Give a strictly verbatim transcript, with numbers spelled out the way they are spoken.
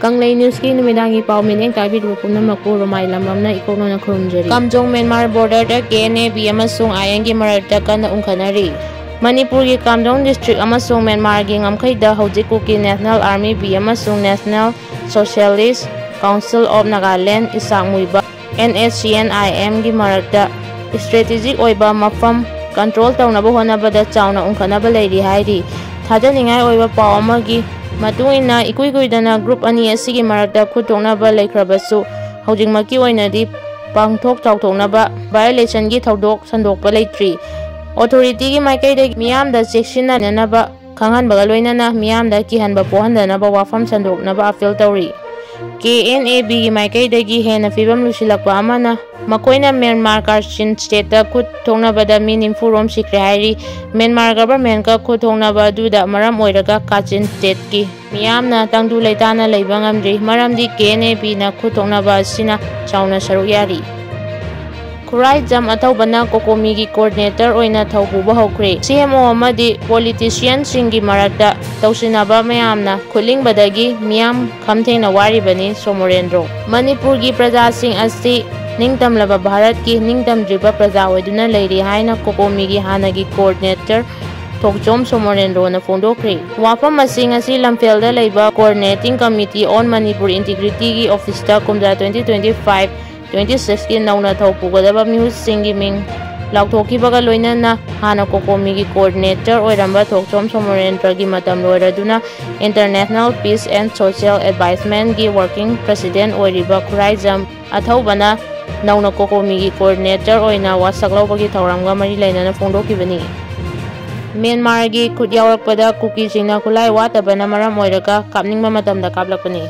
ꯀꯪꯂꯩ ꯅ꯭ꯌꯨꯁꯀꯤ ꯅꯨꯃꯤꯗꯥꯡꯒꯤ ꯄꯥꯎ ꯃꯤꯠꯌꯦꯡ ꯇꯥꯕꯤꯔꯤꯕ ꯄꯨꯝꯅꯃꯛꯄꯨ ꯔꯣꯃꯥꯏ ꯂꯝꯕꯝꯅ ꯏꯀꯣꯛꯅꯅ ꯈꯨꯔꯨꯝꯖꯔꯤ꯫ ꯀꯥꯝꯖꯣꯡ ꯃ꯭ꯌꯥꯟꯃꯥꯔ ꯕꯣꯔꯗꯔꯗ ꯀꯦ ꯑꯦꯟ ꯑꯦ ꯕꯤ ꯑꯃꯁꯨꯡ ꯑꯥꯏ ꯑꯦꯟꯒꯤ ꯃꯔꯛꯇ ꯀꯟꯅ ꯎꯪꯈꯠꯅꯔꯤ꯫ ꯃꯅꯤꯄꯨꯔꯒꯤ ꯀꯥꯝꯖꯣꯡ ꯗꯤꯁꯇ꯭ꯔꯤꯛ ꯑꯃꯁꯨꯡ ꯃ꯭ꯌꯥꯟꯃꯥꯔꯒꯤ ꯉꯝꯈꯩꯗ ꯍꯧꯖꯤꯛ ꯀꯨꯀꯤ ꯅꯦꯁꯅꯦꯜ ꯑꯥꯔꯃꯤ ꯕꯤ ꯑꯃꯁꯨꯡ national socialist council of Nagalim, Isak Muivah, N S C N ꯑꯥꯏ ꯑꯦꯝꯒꯤ ꯃꯔꯛꯇ ꯏꯁꯇ꯭ꯔꯦꯇꯦꯖꯤꯛ ꯑꯣꯏꯕ ꯃꯐꯝ ꯀꯟꯇ꯭ꯔꯣꯜ ꯇꯧꯅꯕ ꯍꯣꯠꯅꯕꯗ ꯆꯥꯎꯅ ꯎꯪꯈꯠꯅꯕ ꯂꯩꯔꯤ ꯍꯥꯏꯔꯤ꯫ ꯊꯥꯖꯅꯤꯡꯉꯥꯏ ꯑꯣꯏꯕ ꯄꯥꯎ ꯑꯃꯒꯤ ꯃꯇꯨꯡ ꯏꯟꯅ, ꯏꯀꯨꯏ ꯀꯨꯏꯗꯅ ꯒ꯭ꯔꯨꯞ ꯑꯅꯤ ꯑꯁꯤꯒꯤ ꯃꯔꯛꯇ ꯈꯨꯠ ꯊꯣꯛꯅꯕ ꯂꯩꯈ꯭ꯔꯕꯁꯨ, ꯍꯧꯖꯤꯛꯃꯛꯀꯤ ꯑꯣꯏꯅꯗꯤ ꯄꯥꯡꯊꯣꯛ ꯆꯥꯎꯊꯣꯛꯅꯕ ꯚꯥꯏꯑꯣꯂꯦꯁꯟꯒꯤ ꯊꯧꯗꯣꯛ ꯁꯟꯗꯣꯛꯄ ꯂꯩꯇ꯭ꯔꯤ꯫ ꯑꯣꯊꯣꯔꯤꯇꯤꯒꯤ ꯃꯥꯏꯀꯩꯗꯒꯤ ꯃꯤꯌꯥꯝꯗ ꯆꯦꯛꯁꯤꯟꯅꯅꯕ ꯈꯪꯍꯟꯕꯒ ꯂꯣꯏꯅꯅ ꯃꯤꯌꯥꯝꯗ ꯀꯤꯍꯟꯕ ꯄꯣꯛꯍꯟꯗꯅꯕ ꯋꯥꯐꯝ ꯁꯟꯗꯣꯛꯅꯕ ꯑꯄꯤꯜ ꯇꯧꯔꯤ꯫ ꯀꯦ ꯑꯦꯟ ꯑꯦ ꯕꯤꯒꯤ ꯃꯥꯏꯀꯩꯗꯒꯤ ꯍꯦꯟꯅ ꯐꯤꯕꯝ ꯂꯨꯁꯤꯜꯂꯛꯄ ꯑꯃꯅ ꯃꯈꯣꯏꯅ ꯃ꯭ꯌꯥꯟꯃꯥꯔ ꯀꯥꯆꯤꯟ ꯁ꯭ꯇꯦꯠꯇ ꯈꯨꯠ ꯊꯣꯛꯅꯕꯗ ꯃꯤ ꯅꯤꯐꯨ ꯔꯣꯝ ꯁꯤꯈ꯭ꯔꯦ ꯍꯥꯏꯔꯤ꯫ ꯃ꯭ꯌꯥꯟꯃꯥꯔ ꯒꯚꯔꯟꯃꯦꯟꯠꯀ ꯈꯨꯠ ꯊꯣꯛꯅꯕ ꯑꯗꯨꯗ ꯃꯔꯝ ꯑꯣꯏꯔꯒ ꯀꯥꯆꯤꯟ ꯁ꯭ꯇꯦꯠꯀꯤ ꯃꯤꯌꯥꯝꯅ ꯇꯪꯗꯨ ꯂꯩꯇꯥꯅ ꯂꯩꯕ ꯉꯝꯗ꯭ꯔꯤ, ꯃꯔꯝꯗꯤ ꯀꯦ ꯑꯦꯟ ꯑꯦ ꯕꯤꯅ ꯈꯨꯠ ꯊꯣꯛꯅꯕ ꯑꯁꯤꯅ ꯆꯥꯎꯅ ꯁꯔꯨꯛ ꯌꯥꯔꯤ꯫ ꯈꯨꯔꯥꯏꯖꯝ ꯑꯊꯧꯕꯅ ꯀꯣꯀꯣꯃꯤꯒꯤ ꯀꯣꯑꯣꯔꯗꯤꯅꯦꯇꯔ ꯑꯣꯏꯅ ꯊꯧ ꯄꯨꯕ ꯍꯧꯈ꯭ꯔꯦ꯫ ꯁꯤ ꯑꯦꯝ ꯑꯣ ꯑꯃꯗꯤ ꯄꯣꯂꯤꯇꯤꯁꯤꯌꯟꯁꯤꯡꯒꯤ ꯃꯔꯛꯇ ꯇꯧꯁꯤꯟꯅꯕ ꯃꯌꯥꯝꯅ ꯈꯨꯠꯂꯤꯡꯕꯗꯒꯤ ꯃꯤꯌꯥꯝ ꯈꯝ ꯊꯦꯡꯅ ꯋꯥꯔꯤꯕꯅꯤ ꯁꯣꯃꯣꯔꯦꯟꯗ꯭ꯔꯣ꯫ ꯃꯅꯤꯄꯨꯔꯒꯤ ꯄ꯭ꯔꯖꯥꯁꯤꯡ ꯑꯁꯤ ꯅꯤꯡꯇꯝꯂꯕ ꯚꯥꯔꯠꯀꯤ ꯅꯤꯡꯇꯝꯗ꯭ꯔꯤꯕ ꯄ꯭ꯔꯖꯥ ꯑꯣꯏꯗꯨꯅ ꯂꯩꯔꯤ ꯍꯥꯏꯅ ꯀꯣꯀꯣꯃꯤꯒꯤ ꯍꯥꯟꯅꯒꯤ ꯀꯣꯑꯣꯔꯗꯤꯅꯦꯇꯔ ꯊꯣꯛꯆꯣꯝ ꯁꯣꯃꯣꯔꯦꯟꯗ꯭ꯔꯣꯅ ꯐꯣꯡꯗꯣꯛꯈ꯭ꯔꯦ꯫ ꯋꯥꯐꯝ ꯑꯁꯤ ꯉꯁꯤ ꯂꯝꯐꯦꯜꯗ ꯂꯩꯕ Coordinating Committee on Manipur Integrityꯒꯤ ꯑꯣꯐꯤꯁꯇ ꯀꯨꯝꯖꯥ twenty twenty-five twenty-sixꯀꯤ ꯅꯧꯅ ꯊꯧ ꯄꯨꯒꯗꯕ ꯃꯤꯍꯨꯠꯁꯤꯡꯒꯤ ꯃꯤꯡ ꯂꯥꯎꯊꯣꯛꯈꯤꯕꯒ ꯂꯣꯏꯅꯅ ꯍꯥꯟꯅ ꯀꯣꯀꯣꯃꯤꯒꯤ ꯀꯣꯑꯣꯔꯗꯤꯅꯦꯇꯔ ꯑꯣꯏꯔꯝꯕ ꯊꯣꯛꯆꯣꯝ ꯁꯣꯃꯣꯔꯦꯟꯗ꯭ꯔꯒꯤ ꯃꯇꯝ ꯂꯣꯏꯔꯗꯨꯅ International Peace and Social Advisementꯒꯤ working president ꯑꯣꯏꯔꯤꯕ ꯈꯨꯔꯥꯏꯖꯝ ꯑꯊꯧꯕꯅ ꯅꯧꯅ ꯀꯣꯀꯣꯃꯤꯒꯤ ꯀꯣꯑꯣꯔꯗꯤꯅꯦꯇꯔ ꯑꯣꯏꯅ ꯋꯥꯁꯛ ꯂꯧꯕꯒꯤ ꯊꯧꯔꯝꯒ ꯃꯔꯤ ꯂꯩꯅꯅ ꯐꯣꯡꯗꯣꯛꯈꯤꯕꯅꯤ꯫ ꯃ꯭ꯌꯥꯟꯃꯥꯔꯒꯤ ꯈꯨꯠ ꯌꯥꯎꯔꯛꯄꯗ ꯀꯨꯀꯤꯁꯤꯡꯅ ꯈꯨꯠꯂꯥꯏ ꯋꯥꯠꯇꯕꯅ ꯃꯔꯝ ꯑꯣꯏꯔꯒ ꯀꯥꯞꯅꯤꯡꯕ ꯃꯇꯝꯗ ꯀꯥꯞꯂꯛꯄꯅꯤ꯫